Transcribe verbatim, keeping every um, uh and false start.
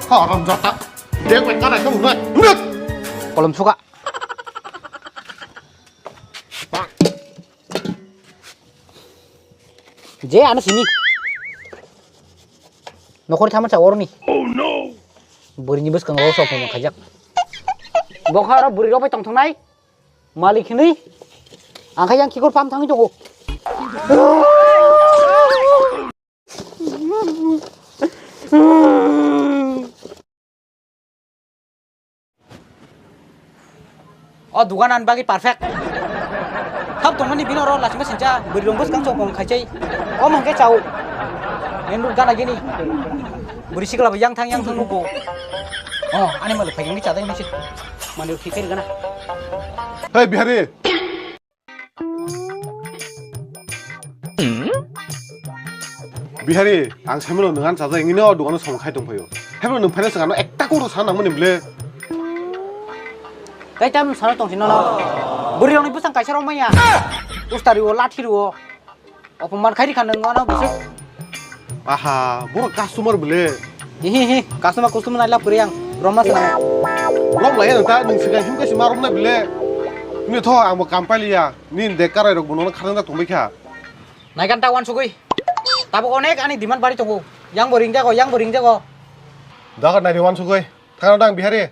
Haram jata. Dek bai kana kau na. Kolom suka. Je ano sini. Nokori thaman sa oroni. Oh no. Buri ni bwskango sok phaima khaijak. Bokha ro buri rok bai tongthok nai. Malik hinui. Ang kha yang kikur pam thangwi tongo. O dugan ani bagwi perfect. Thap tongmani bini oro lachima sincha bwrwi rong bwskang chok kong khaichai. O mangke chao. Main road gana gini. Bwrwi sikla bo yang thang yang thang nugo. O ani malik phai yang ni chadai misi. Mani uthi khairi gana. Hey Bihari. Bihari, ang saimano nwng ani chajak wngwi no dogano samung khai tongphaio. Hebo nwng phaina swngano ekta kok rw sana nangmani ble. Tei tam sana tongsi nono. Bwrwi rokni bwsang kaisa rok manya. Ustari o, lathi rw o. Opman khai rikha nwng ano bwswk. Aha, borok customer ble. Hihi hi, customer customer naila kwrwi ang. Romna sana. Rom laiya nang ta, nwng swkang himkhe se ma romna ble. Nini tho ang bo kam pailiya. Nini de karai rok bo nono kharang jak tongbai kha. Naikan ta wansugwi. Tabuk onek ani demand bari tongo. Yang bo ringjago, yang bo ringjago. Dagar nai di wansugwi. Thangna dang Bihari.